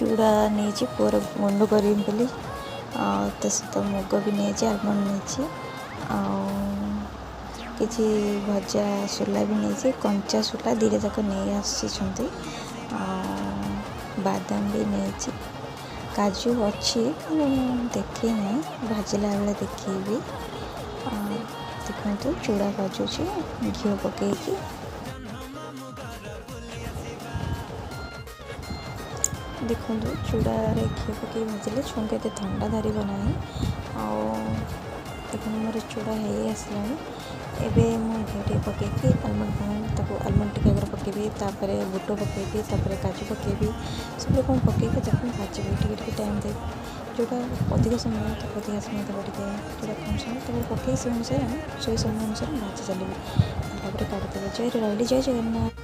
ଚୁଡ଼ା ନେଇଛି ପୁଅର ଗୁଣ୍ଡ କରିବି ବୋଲି, ଆଉ ତା ସହିତ ମୁଗ ବି ନେଇଛି, ଆଲମଣ୍ଡ ନେଇଛି, ଆଉ କିଛି ଭଜା ସୋଲା ବି ନେଇଛି, କଞ୍ଚା ସୋଲା ଦୁଇଟା ଯାକ ନେଇ ଆସିଛନ୍ତି। ଆଉ ବାଦାମ ବି ନେଇଛି, କାଜୁ ଅଛି କିନ୍ତୁ ମୁଁ ଦେଖେଇ ନାହିଁ, ଭାଜିଲା ବେଳେ ଦେଖେଇବି। ଦେଖନ୍ତୁ ଚୁଡ଼ା ଭାଜୁଛି ଘିଅ ପକେଇକି। ଦେଖନ୍ତୁ ଚୁଡ଼ାରେ ଘିଅ ପକେଇ ଭାଜିଲେ ଛୁଆଙ୍କୁ ଏତେ ଥଣ୍ଡା ଧରିବ ନାହିଁ। ଆଉ ଦେଖନ୍ତୁ ମୋର ଚୁଡ଼ା ହେଇ ଆସିଲାଣି। ଏବେ ମୁଁ ଘିଅ ଟିକେ ପକେଇକି ଆଲମଣ୍ଡ ଫାଲମଣ୍ଡ ତାକୁ ଆଲମଣ୍ଡ ଟିକେ ଆଗରେ ପକେଇବି, ତାପରେ ବୁଟ ପକେଇବି, ତାପରେ କାଜୁ ପକେଇବି, ସବୁ ରକମ ପକେଇକି ତାକୁ ଭାଜିବି। ଟିକେ ଟିକେ ଟାଇମ୍ ଦେବି, ଯେଉଁଟା ଅଧିକ ସମୟ ତାକୁ ଅଧିକା ସମୟ ଦେବ, ଟିକେ ଯେଉଁଟା କମ୍ ସମୟ ତାକୁ ପକେଇ ସେଇ ଅନୁସାରେ ଆମେ ସେଇ ସମୟ ଅନୁସାରେ ଭାଜି ଚାଲିବି। ତାପରେ କାଢ଼ିଦେବେ। ଜୟ ରହିଲି, ଜୟ ଜଗନ୍ନାଥ।